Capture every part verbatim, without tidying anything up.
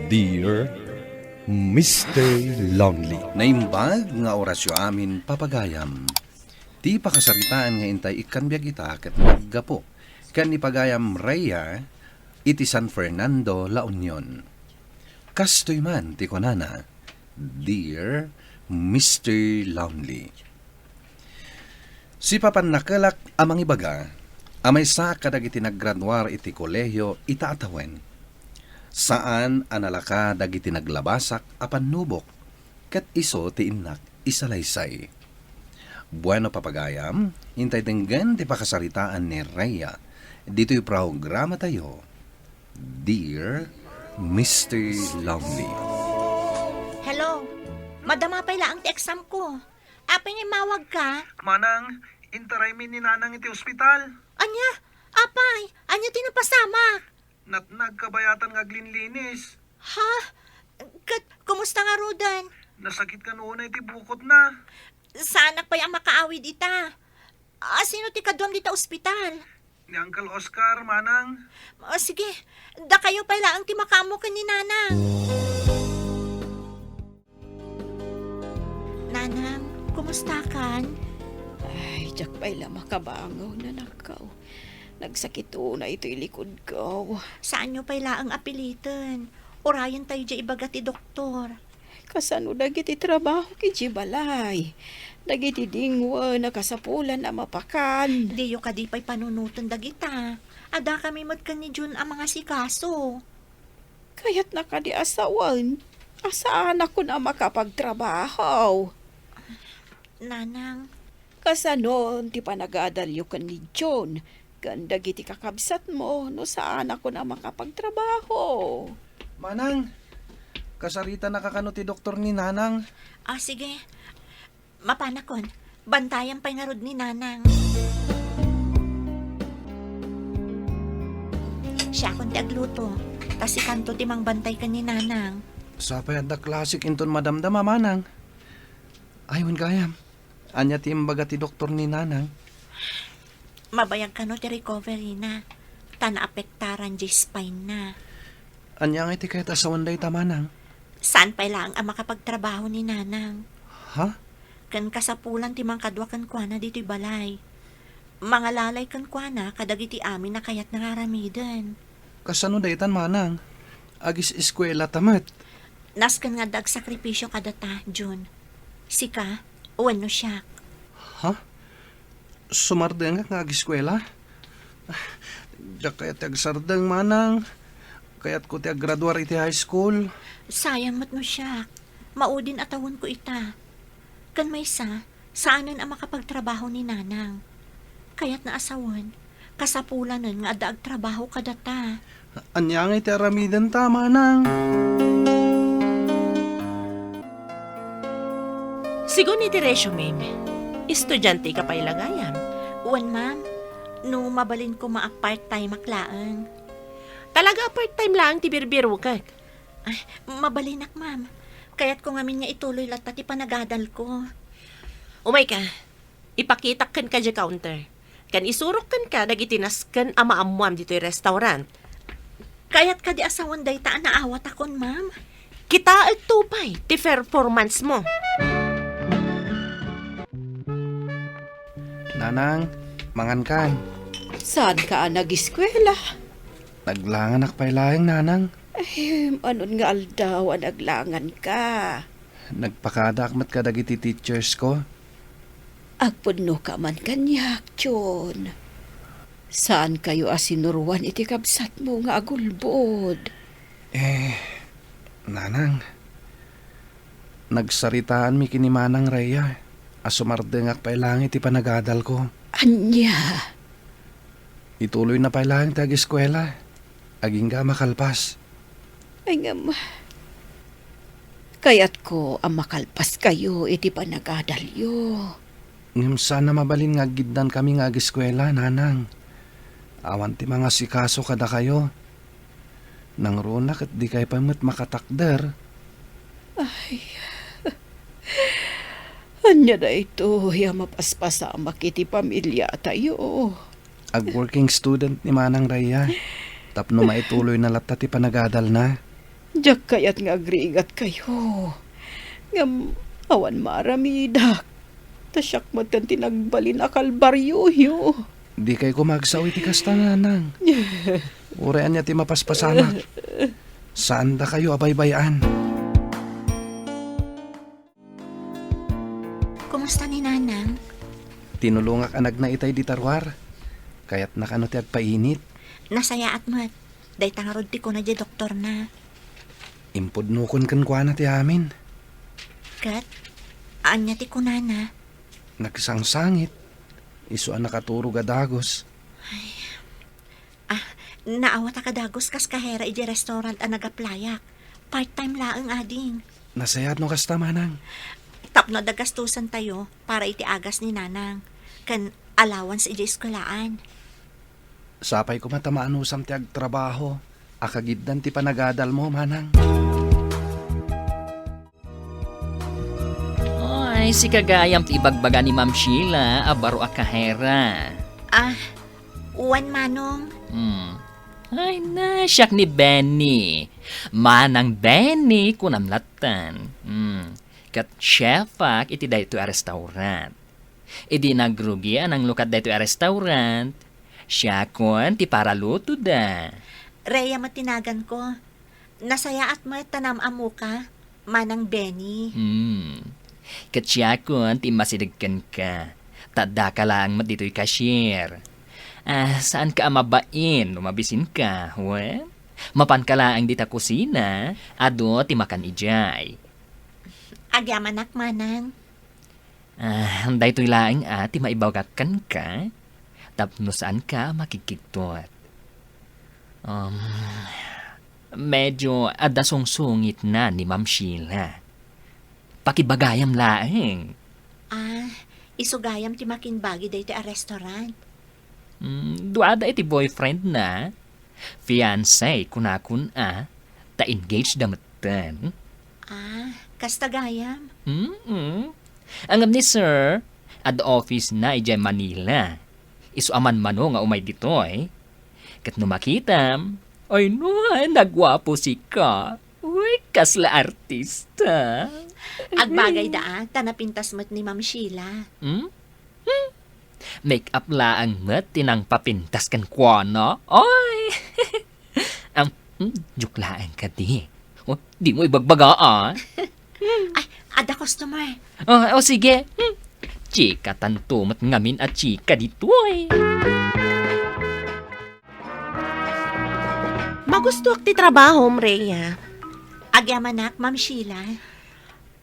Dear Mister Lonely. Naimbag nga orasyo amin, papagayam. Ti pakasaritaan nga intay ikkan biag ita ket naggapu ken ni pagayam Rhea iti San Fernando, La Union. Kastoy man ti kunana, "Dear Mister Lonely." Sipapannakelak a mangibaga a maysa kadagiti naggraduar iti kolehio ita a tawen. Saan a nalaka dagiti naglabasak a pannubok, ket isu ti innak isalaysay. Bueno, papagayam, intay denggen ti pakasaritaan ni Rhea ditoy programatayo, Dear Mister Lonely. Hello. Madama pay laeng ti exam ko. Apay nga immawag ka? Manang, intaraymi ni Nanang iti ospital. Ania? Apay, ania ti napasamak? Natnag kabayatan nga aglinlinis. Ha? Ket kumusta ngaruden? Nasakit kano unay ti bukotna. Saanak pay a makaawid ita. A, sino ti kaduam dita ospital? Ni Uncle Oscar, Manang. O, sige. Dakayo pay laeng ti makaammo ken ni Nanang. Nanang, kumustakan? Ay, diak pay la makabangon, anakko. Nagsakit unay itoy likudko. Saanyo pay laeng a piliten. Urayentayo diay ibaga ti doktor. Kasano dagiti trabahok idiay balay? Dagiti dingwen a kasapulan a mapakan. Diyo kadi pay panunoten dagita. Adda kami met ken ni Jun a mangasikaso. Kayatna kadi a sawen a saanakon a makapagtrabaho. Nanang. Kasano ti panagadalyo ken ni Jun ken dagiti kakabsatmo no saanakon a makapagtrabaho? Manang, kasaritanaka kano ti doktor ni Nanang? Ah, sige. Mapanakon. Bantayam pay ngarud ni Nanang. Siakon ti agluto. Ta sikanto ti mangbantay ken ni Nanang. Sapay adda klasik inton madamdama, Manang. Ay, wen gayam. Ania ti imbaga ti doktor ni Nanang? Mabayag kano ti recovery na, ta naapektaran diay spine na. Ania ngay ti kayat a sawen dayta, Manang? Saan pay laeng a makapagtrabaho ni Nanang. Ha? Ken kasapulan ti mangkadua kenkuana ditoy balay. Mangalalay kenkuana kadagiti amin a kayatna nga aramiden. Kasano daytan, Manang? Agis-eskuelata met. Nasken nga adda agsakripisio kadata, Jun. Sika, wenno siak. Ha? Sumardengak nga ageskuela? Diak kayat ti agsardeng, Manang. Kayatko ti aggraduar iti high school. Sayang met no siak. Maudin a tawenko ita. Ken maysa, saanen a makapagtrabaho ni Nanang. Kayatna a sawen, kasapulanen nga adda agtrabaho kadata. Ania ngay ti aramidenta, Manang? Sigun iti resume, estudiante ka pay la gayam? Wen, ma'am. No mabalin koma a part-time ak laeng. Talaga a part-time laeng ti birbirokek? Ay, mabalinak, ma'am. Kayatko ngamin nga ituloy latta ti panagadalko. Umayka. Ipakitak kenka diay counter, ken isurok kenka dagiti nasken a maammoam ditoy restaurant. Kayat kadi a sawen dayta a naawatakon, ma'am? Kitaekto pay ti performance mo. Nanang, mangankan. Saanka a nageskuela? Naglanganak pay laeng, Nanang. Ay, manon nga aldaw a naglanganka? Nagpakadaak met kadagiti teachers ko. Agpudnoka man kaniak, Jun. Saankayo a sinuroan iti kabsatmo nga agulbod? Eh, Nanang, nagsaritaanmi ken ni Manang Rhea a sumardengak pay laeng iti panagadalko. Ania? Ituloyna pay laeng ti ageskuela. Agingga a makalpas. Ay, ngem, kayatko a makalpaskayo iti panagadalyo. Ngem saan a mabalin nga aggiddankami nga ageskuela, Nanang. Awan ti mangasikaso kadakayo. Nangruna ket dikay pay met makatakder. Ay, ania daytoy a mapaspasamak iti pamiliatayo? Ag-working student ni Manang Rhea tapno maituloyna latta ti panagadalna. Diak kayat nga agrigatkayo. Ngem awan maaramidak. Ta siak metten ti nagbalin a kalbarioyo. Dikay koma agsao iti kasta, nanang. Uray ania ti mapaspasamak, saandakayo a baybay-an. Kumusta ni Nanang? Tinulongak a nagna itay dita ruar. Kayatna kano ti agpainit. Nasayaat met. Dayta ngarud ti kuna diay doktorna. Impudnokon kenkuana ti amin. Ket, ania ti kunana? Nagsangsangit. Isu a nakaturog a dagus. Ay. Ah, naawatak a dagus kas kahera idiay restaurant a nag-applyak. Part-time laeng, ading. Nasayaat no kasta, manang. Tapno adda gastusantayo para iti agas ni Nanang, ken allowance idiay eskuelaan. Sapay koma ta maanusam ti agtrabaho a kagiddan ti panagadalmo, manang. Ay, sika gayam ti ibagbaga ni Ma'am Sheila a baro a kahera. Ah, wen, Manong. Hmm. Ay na, siak ni Benny. Manang Benny, kunam lattan. Hmm. Ket chefak iti daytoy a restaurant. Idi nagrugi a nanglukat daytoy a restaurant, siakon ti paralutoda. Rhea met ti naganko. Nasayaat met ta naam-ammoka, Manang Benny. Hmm. Ket siakon ti immasideg kenka, ta addaka laeng met ditoy cashier. Ah, saanka a mabain no mabisinka, wen? Mapanka laeng dita kusina, adu ti makan idiay. Agyamanak, Manang. Ah, daytoy laeng a ti maibagak kenka, tapno saanka a makigkigtot. Um, medyo adda sungsungitna ni Ma'am Sheila. Pakibagayam laeng. Ah, isu gayam ti makimbagi daytoy a restaurant. Mm, duada iti boyfriendna. Fiancé, kunakon a, ta engaged da metten. Ah, kasta gayam? Mm-mm. Ngem ni Sir, adda office na idiay Manila. Isu a manmano nga umay ditoy. Ket no makitam, ay no, naguapo sika. Uy, kasla artista. Agbagay da, ah, ta napintas met ni Ma'am Sheila. Hmm? Hmm. Make-up laeng met ti nangpapintas kenkuana. Ay! Am, hmm, joke laeng kadi. O, dimo ibagbaga, ah. Ay, adda customer. O, o, sige. Hmm. Chikatanto met ngamin a chika ditoy. Magustoak ti trabahom, Rhea. Agyamanak, Ma'am Sheila.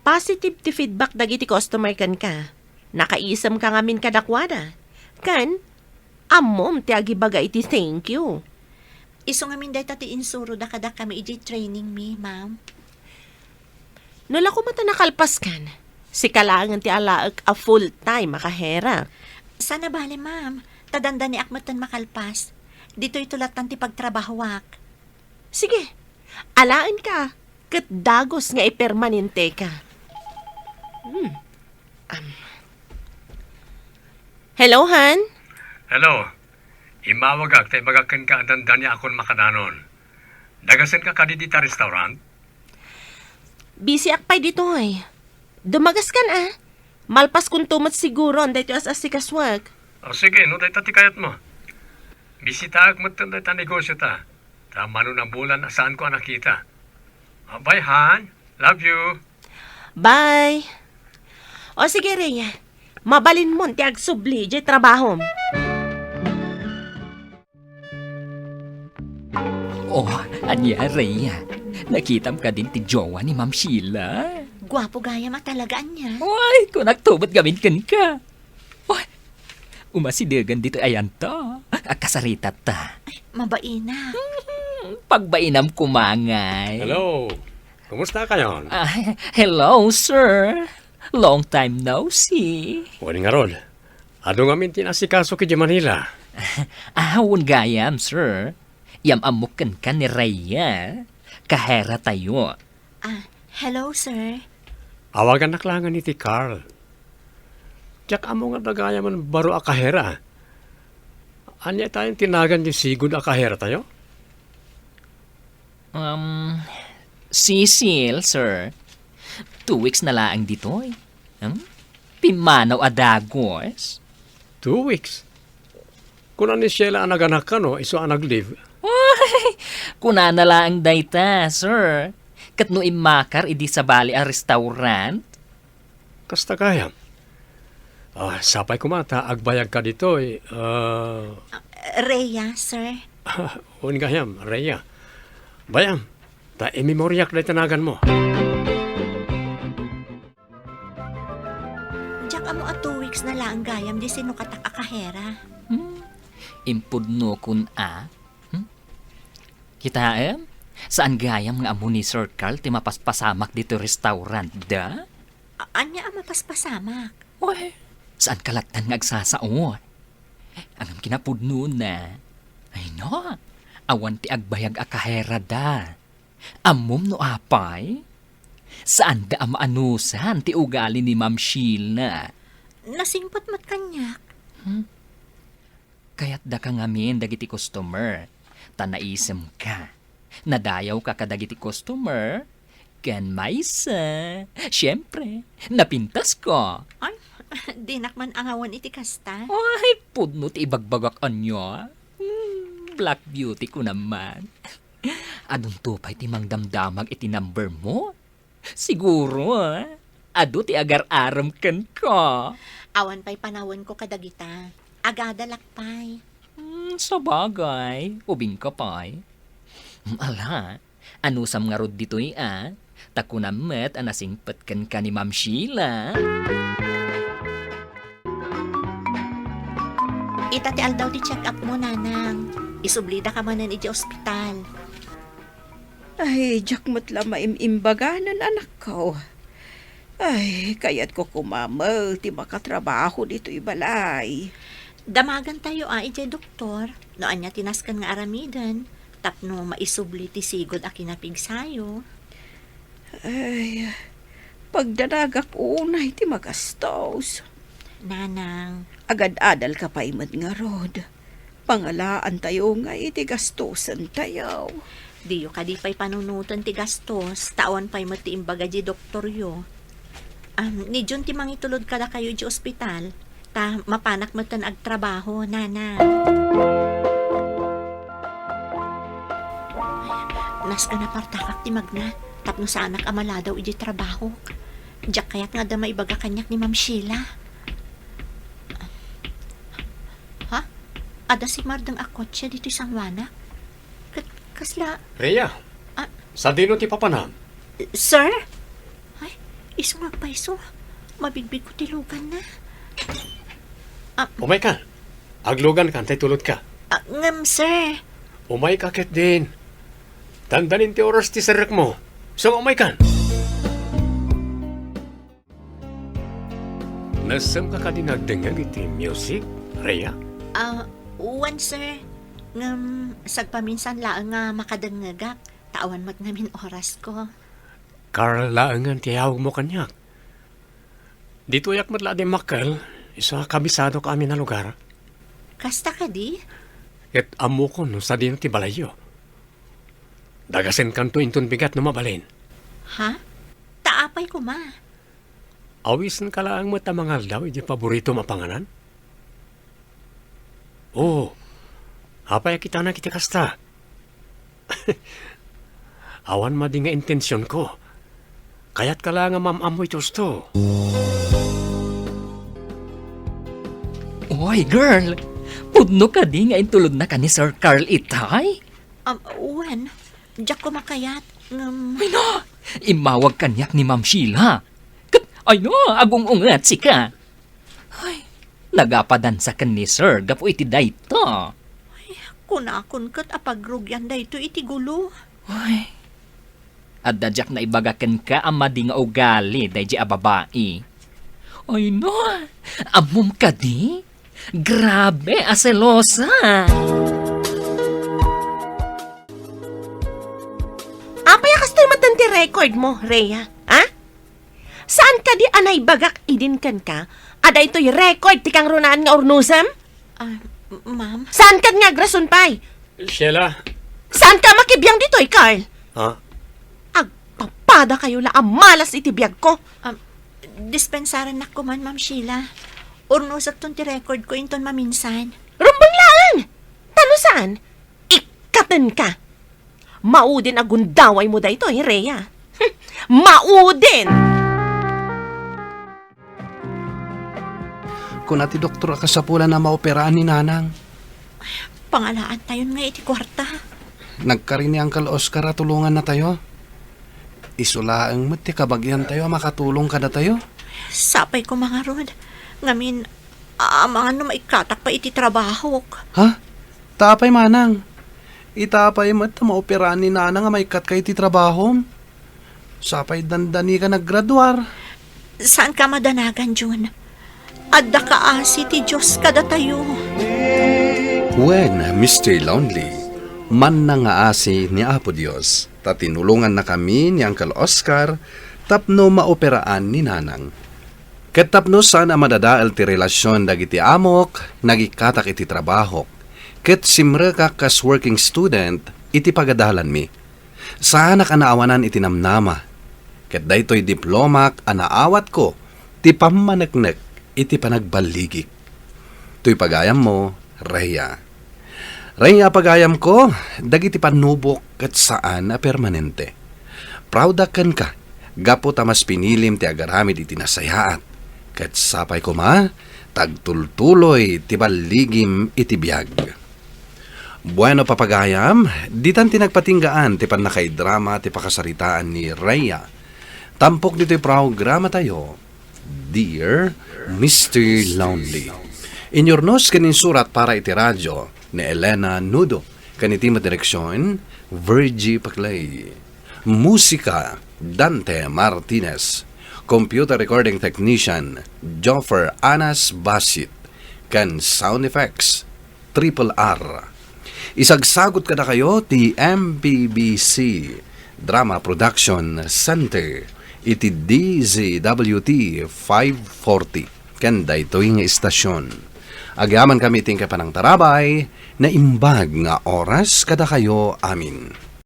Positive ti feedback dagiti customer kenka. Nakaisemka ngamin kadakuada. Ken, ammom ti agibaga iti thank you. Isu ngamin dayta ti insuroda kadakami idiay training mi, ma'am. No la koma ta nakalpaskan, sika laengen ti alaek a full-time a kahera. Saan a bale, ma'am. Ta dandaniak metten makalpas. Ditoyto lattan ti pagtrabahoak. Sige, alaenka, ket dagus nga ipermanenteka. Hmm. Am. Hello, Han? Hello. Immawagak ta ibagak kenka a dandaniakon makadanon. Dagasenka kadi dita restaurant? Busyak pay ditoy. Dumagaskan, a. Malpaskonto met siguron daytoy as-asikasuak. O sige, no dayta ti kayatmo. Bisitaak metten dayta negosiota. Ta mano a bulan a saanko a nakita. Bye, Han. Love you. Bye. O sige, Rhea. Mabalinmon ti agsubli idiay trabahom. Oh, ania, Rhea? Nakitam kadin ti jowa ni Ma'am Sheila? Guapo gayam a talaga, ania? Uy, kunakto met ngamin kenka. Uy, umasidegen ditoy ayanta. Agkasaritatta. Ay, mabaina. Pagbainam koma ngay. Hello. Kumusta kayon? Ah, hello, sir. Long time no see. Wen ngarud. Adu ngamin ti naasikaso idiay Manila. Ah, wen gayam, sir. Yam-ammok kenka ni Rhea. Kaheratayo. Ah, hello, sir. Awagannak laengen iti Carl. Diak ammo nga adda gayamen baro a kahera. Ania tayen ti nagan ti sigud a kaheratayo? Um, Cecil, sir. Two weeks na laeng ditoy. Hmm? Pimmanaw a dagus. Two weeks? Kuna ni Sheila a naganak kano isu a nag-leave? Ay, kunana laeng dayta, sir. Ket no immakar idi sabali a restaurant? Kasta gayam. Ah, sapay koma ta agbayag ka ditoy, ah. Rhea, sir. Wen gayam, Rhea. Bayam, ta imemoriak dayta naganmo. Diak ammo a two weeks na laeng gayam di sinukatak a kahera. Hmm. Impudnokon a? Hmm? Kitaem? Saan gayam nga ammo ni Sir Carl ti mapaspasamak ditoy restaurant da? A-, ania a mapaspasamak? Uy, saan ka lattan nga agsasao? Ngem kinapudnona. Ay no, awan ti agbayag a kahera da. Ammom no apay? Saanda a maanusan ti ugali ni Ma'am Sheila. Nasingpet met kaniak. Hmm? Kayatdaka ngamin dagiti customer, ta naisemka. Nadayawka kadagiti customer, ken maysa, siempre, napintasko. Ay, dinak man angawan iti kasta. Ay, pudno ti ibagbagak ania. Hmm, Black Beauty ko naman. Adunto pay ti mangdamdamag iti number mo? Siguro, ah, adu ti agar-arem kenka. Awan pay panawenko kadagita. Agadalak pay. Hmm, sabagay, ubingka pay. Hmm, ala, anusam ngarud ditoy a, ta kunam met a nasingpet kenka ni Ma'am Sheila. Ita ti aldaw ti check-up mo, Nanang. Isublidaka manen idiay ospital. Ay, diak met la maim-imbaganen, anakko. Ay, kayatko koma met ti makatrabaho ditoy balay. Damagantayo a idiay doktor no ania ti nasken nga aramiden tapno maisubli ti sigud a kinapigsayo. Ay, pagdanagak unay ti magastos. Nanang. Agad-adalka pay met ngarud. Pangalaantayo nga iti gastosantayo. Diyo kadi pay panunoten ti gastos, ta awan pay met ti imbaga di doktoryo. Am, ni Jun ti mangitulod kadakayo iti ospital, ta mapanak metten agtrabaho, Nanang. Nasken a partakak ti magna, tapno saanak a maladaw iti trabahok. Diak kayat nga adda maibaga kaniak ni Ma'am Sheila. Ha? Adda simmardeng a kotse ditoy sangoanak? Ket kasla... Rhea, ah, sadino ti papanam? Sir? Ay, isu nga agpayso. Mabigbigko ti luganna. Ah. Umayka. Aglugankan ta itulodka. Ah, ngem, sir. Umayka ketdin. Dandanin ti oras ti serrekmo. Isu nga umaykan. Nasemka kadi nga agdengngeg iti music, Rhea? Ah, wen, sir. Ngem, sagpaminsan laeng nga makadengngegak, ta awan met ngamin orasko. Carl laengen ti iyawagmo kaniak. Ditoyak met la dimmakkel, isu a kabisadok amin a lugar. Kasta kadi? Ket ammokon no sadino ti balayyo. Dagasenkanto inton bigat no mabalin. Ha? Ta apay koma? Awisenka laeng met a mangaldaw iti paboritom a panganan? Oo. Apay a kitanak iti kasta? Awan madi nga intensionko. Kayatka laeng a maam-ammo iti husto. Oy, girl! Pudno kadi nga intulodnaka ni Sir Carl itay? Um, wen, diak koma kayat, ngem... Ay na! Immawag kaniak ni Ma'am Sheila. Ket, ay na, agung-unget sika. Ay, nagapadansa ken ni Sir gapu iti dayta. Ay, kunakon ket a pagrugian daytoy iti gulo. Ay, adda diak naibaga kenka a madi nga ugali daydi a babai. Ay na, ammom kadi? Grabe a selosa! Apay a kastoy met ti record mo, Rhea? Ha? Saan kadi a naibagak idin kenka a daytoy record ti kangrunaan nga urnosem? Ah, m-, ma'am. Saan kad nga agrason pay? Sheila. Saan ka makibiang ditoy, Carl? Ha? Ag-, kadakayo la a malas iti biagko. Um, dispensarannak koman, Ma'am Sheila. Urnusekton ti record ko inton maminsan. Rumbeng laeng! Ta no saan, ikkatenka. Maudin a gundawaymo daytoy, Rhea. Maudin! Kuna ti doktor a kasapulan a maoperaan ni Nanang. Pangalaantayon nga iti kuarta. Nagkari ni Uncle Oscar a tulongannatayo. Isu laeng met ti kabagiantayo a makatulong kadatayo. Sapay koma ngarud. Ngamin, amangan no maikkatak pay iti trabahok. Ha? Ta apay, Manang? Ita pay met ta maoperaan ni Nanang a maikkatka iti trabahom? Sapay dandanika naggraduar. Saanka madanagan, Jun. Adda kaasi ti Dios kadatayo. Wen, Mister Lonely, mannangaasi ni Apo Dios, ta tinulongannakami ni Uncle Oscar tapno maoperaan ni Nanang. Ket tapno saan a madadael ti relasion dagiti amok, nagikkatak iti trabahok, ket simrekak kas working student iti pagadalanmi. Saanak a naawanan iti namnama, ket daytoy diplomak a naawatko ti pammaneknek iti panagballigik. Toy pagayammo, Rhea. Rhea, pagayamko, dagiti pannubok ket saan a permanente. Proud-ak kenka, gapu ta mas pinilim ti agaramid iti nasayaat, ket sapay koma, tagtultuloy ti balligim iti biag. Bueno, papagayam, ditan ti nagpatinggaan ti pannakaidrama ti pakasaritaan ni Rhea. Tampok ditoy programatayo, Dear Mister Lonely. Inyurnos ken insurat para iti radio ni Elena Nudo, ken iti madireksion, Virgie Paclay. Musika, Dante Martinez. Computer recording technician, Joffer Anas Basit. Ken sound effects, Triple R. Isagsagut kadakayo ti M P B C Drama Production Center iti D Z W T five forty ken daytoy nga istasyon. Agyamankami iti inkay panangtarabay, naimbag nga oras kadakayo amin.